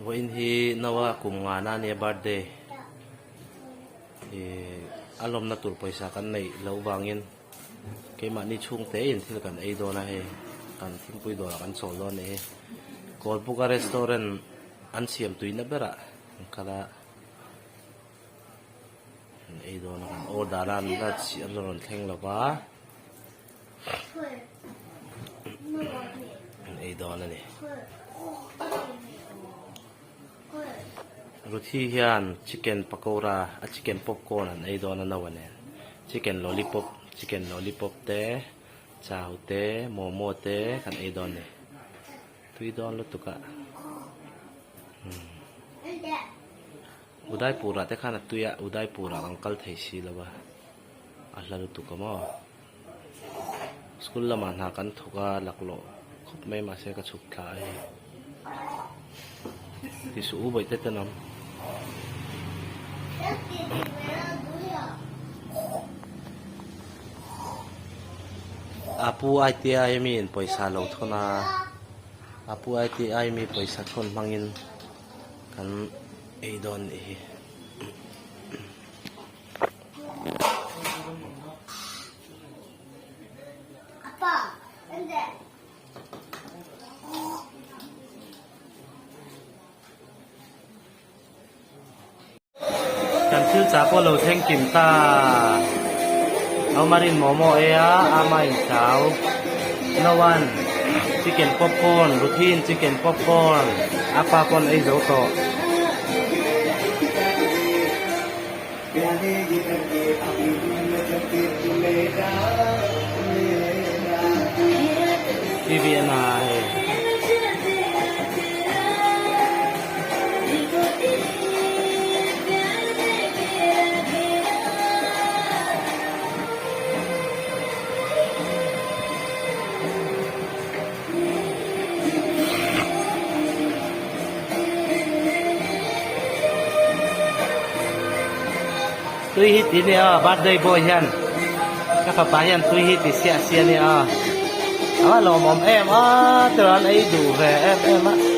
Vawiin hi naua kum ngana ania birthday ih a lawmna tur pawisa kan neih loh vangin keimahni chhungte in thil kan ei dawn a hei kan thingpui dawrah kan chawl dawn a nih hi Kawlbuka restaurant an siam tuina berah an kal a an ei dawn a kan order a an la an la rawn thleng lo va. An ei dawn a ni. Ruthi hian chicken pakora a chicken popcorn an ei dawn a no a nen. Chicken lollipop chicken lollipop te chau te momo te kan ei dawn a ni. Tui dawn lutuk a. Udaipur ah te khan a tui a Udaipur ah kan kal thei si lo a. A hla lutuk a maw? School lamah hna kan thawk a laklawh khawp mai mahse ka chhuk thla a hei. Ti suh u bawihte ten awm. A pu ITI mi in pawisa lo thawn a, a pu ITI mi pawisa thawn hmangin kan ei dawn nih hi. Kan thil chah pawh lo thleng kim ta. Aumarin momo ei a, ama in chau. No one chicken popcorn, Ruthin chicken popcorn, apa pawn ei zo tawh. TV en a hei. Tui hi ti nia birthday boy hian ka fapa hian tui hi ti siah siah nia a lawmawm em a tirawn ei duh ve em em a.